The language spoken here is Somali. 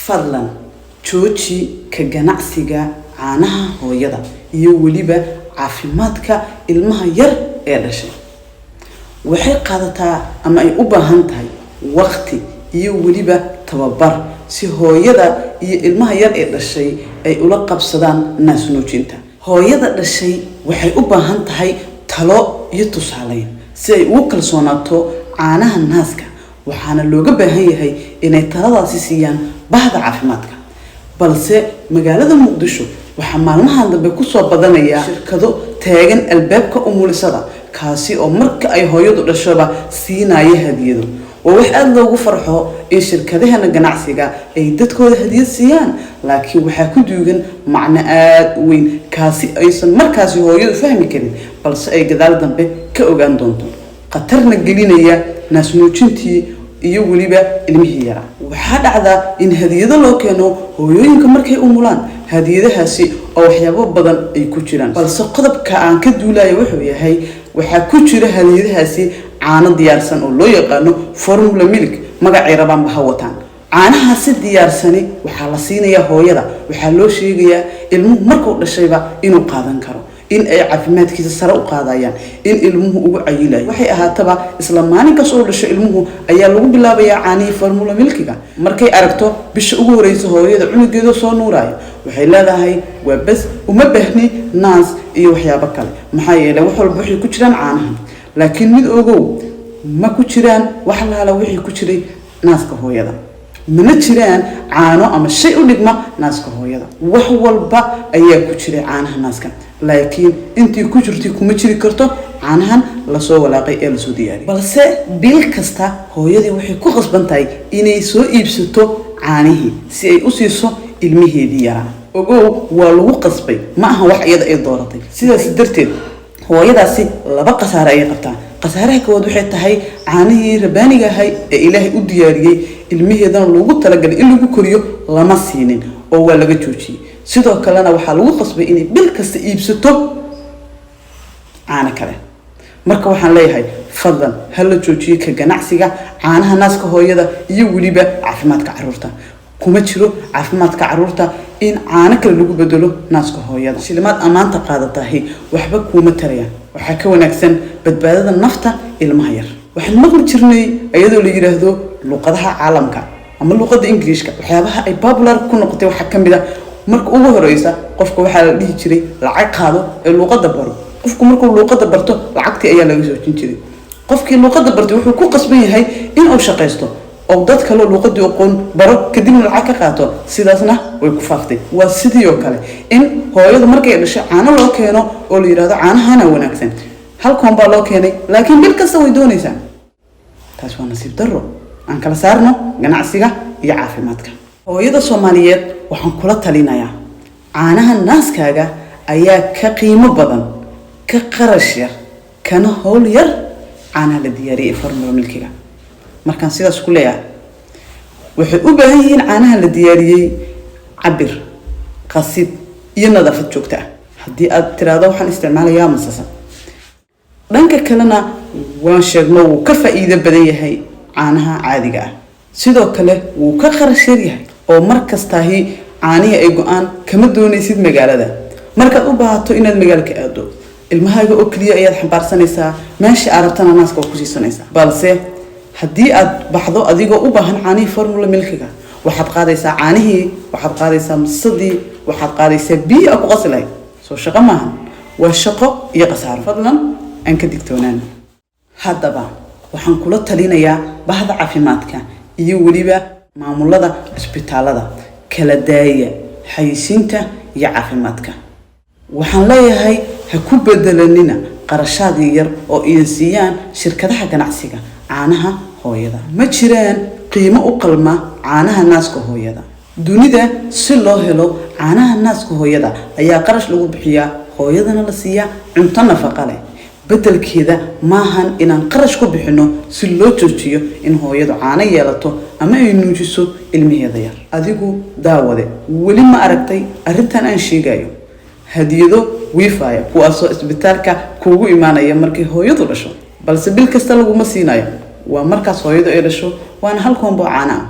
Fadlan jooji ka ganacsiga caanaha hooyada iyo weliba caafimaadka ilmaha yar ee dhashay. Waxay qaadataa ama ay u baahan tahay waqti iyo weliba tababar si hooyada iyo ilmaha yar ee dhashay ay ula qabsadaan naasnuujinta. Hooyada dhashay waxay u baahan tahay talo iyo tusaaleyn si ay ugu kalsoonaato caanaha naaska, waxaana looga baahan yahay inay taladaasi siiyaan bahda caafimaadka. Balse magaalada Muqdisho waxaa maalmahan dambe kusoo badanaya shirkado taagan albaabka umulisada, kaasi oo marka ay hooyadu dhashoba siinaya hadiyado. Waa wax aada loogu farxo in shirkadahana ganacsiga ay dadkooda hadiyad siiyaan, laakiin waxaa ku duugan macno aada u weyn, kaasi aysan markaasi hooyadu fahmi karin, balse ay gadaal dambe ka ogaan doonto, khatarna gelinaya naasnuujintii iyo weliba ilmihii yaraa. Waxaa dhacdaa in hadiyado loo keeno hooyooyinka markay umulaan, hadiyadahaasi oo waxyaabo badan ay ku jiraan. Balse qodobka aan ka duulaya wuxuu yahay, waxaa ku jira hadiyadahaasi caano diyaarsan oo loo yaqaano formula milk, magacay rabaanba ha wataan. Caanahaasi diyaarsani waxaa la siinayaa hooyada, waxaa loo sheegayaa ilmuhu markuu dhashayba inuu qaadan karo, in ay caafimaadkiisa sare u qaadayaan, in ilmuhu ugu cayilayo. Waxay ahaataba, isla maalinkaas oo dhasho ilmuhu ayaa lagu bilaabayaa caanihii formula milkiga. Markay aragto bisha ugu horeysa hooyada cunugeeda soo nuuraya, waxay leedahay: "Waa bas, uma baahni naas iyo waxyaabo kale, maxaa yeelay wax walba waxay ku jiraan caanahan." Laakiin mid ogow, ma ku jiraan wax laala wixii ku jiray naaska hooyada. Mana jiraan caano ama shay u dhigma naaska hooyada. Wax walba ayaa ku jiray caanaha naaska, laakiin intii ku jirtay kuma jiri karto caanahan lasoo walaaqay ee lasoo diyaariyay. Balse bil kasta hooyadii waxay ku qasban tahay inay soo iibsato caanihii si ay u siiso ilmaheedii yaraa. Ogow, waa lagu qasbay, ma aha wax iyada ay dooratay. Sidaas darteed hooyadaasi laba khasaare ayay qabtaa. Khasaaraha koowaad waxay tahay caanihii rabaaniga ahay ee Ilaahay u diyaariyey, ilmaheedana loogu talagalay in lagu koriyo, lama siinin oo waa laga joojiyey. Sidoo kalena waxaa lagu qasbay inay bil kasta iibsato caano kale. Marka waxaan leeyahay, fadlan ha la joojiyo ka ganacsiga caanaha naaska hooyada iyo weliba caafimaadka caruurta. Kuma jiro caafimaadka caruurta in caano kale lagu bedelo naaska hooyada. Shilimaad ammaanta qaadatahi waxba kuuma tarayaan, waxaa ka wanaagsan badbaadada nafta ilmaha yar. Waxaan maqli jirnay iyadoo la yidhaahdo luqadaha caalamka ama luqadda Ingiriishka waxyaabaha ay popular ku noqotay waxaa ka mid a, marka ugu horeysa qofka waxaa la dhihi jiray: "Lacag qaado ee luuqadda baro." Qofku markuu luuqadda barto, lacagtii ayaa laga soojin jiray. Qofkii luuqadda bartay wuxuu ku qasban yahay inuu shaqaysto oo dad kaloo luuqadii aqoon baro, kadibna lacag ka qaato. Sidaasna way ku faaftay. Waa sidii oo kale in hooyadu markay dhasho caano loo keeno oo la yidhahdo caanahana wanaagsan. Hal koon baa loo keenay, laakiin bil kasta way doonaysaa. Taas waa nasiib darro. Aan kala saarno ganacsiga iyo caafimaadka. Hooyada Soomaaliyeed waxaan kula talinayaa, caanaha naaskaaga ayaa ka qiimo badan, ka qarash yar, kana howl yar caanaha la diyaariyay ee formula milkiga. Markaan sidaas ku leeyahay, waxay u baahan yihiin caanaha la diyaariyey cabir, qasid iyo nadaafad joogto ah. Haddii aad tiraahdo waxaan isticmaalayaa masasa, dhanka kalena waan sheegno, wuu ka faa'iido badan yahay caanaha caadiga ah. Sidoo kale wuu ka qarash yar yahay, oo mar kastaahi caanihii ay go-aan kama doonaysid magaalada. Markaad u baahato inaad magaalka aado, ilmahaaga oo keliya ayaad xambaarsanaysaa, meesha aad rabtana naaska waa ku siisanaysaa. Balse haddii aad baxdo adigoo u baahan caanihii formula milkiga, waxaad qaadaysaa caanihii, waxaad qaadaysaa masadii, waxaad qaadaysaa biyihii aad ku qasi lahayd. Soo shaqo maahan? Waa shaqo iyo khasaaro. Fadlan aan ka digtoonaan. Haddaba waxaan kula talinayaa bahda caafimaadka iyo weliba maamulada cisbitaalada: kala daaya xayisiinta iyo caafimaadka. Waxaan leeyahay, ha ku bedelanina qarashaadii yar oo idin siiyaan shirkadaha ganacsiga caanaha hooyada. Ma jiraan qiimo u qalma caanaha naaska hooyada. Dunida si loo helo caanaha naaska hooyada ayaa qarash lagu bixiyaa, hooyadana la siiyaa cunto nafaqa leh. Beddelkeeda maahan inaan qarash ku bixino si loo joojiyo in hooyadu caano yeelato ama ay nuujiso ilmaheeda yar. Adigu daawade, weli ma aragtay arrintan aan sheegayo, hadiyado wiifaya kuwaasoo isbitaalka kuugu imaanaya markay hooyadu dhasho, balse bil kasta laguma siinayo? Waa markaas hooyadu ay dhasho, waana hal koombo caana ah.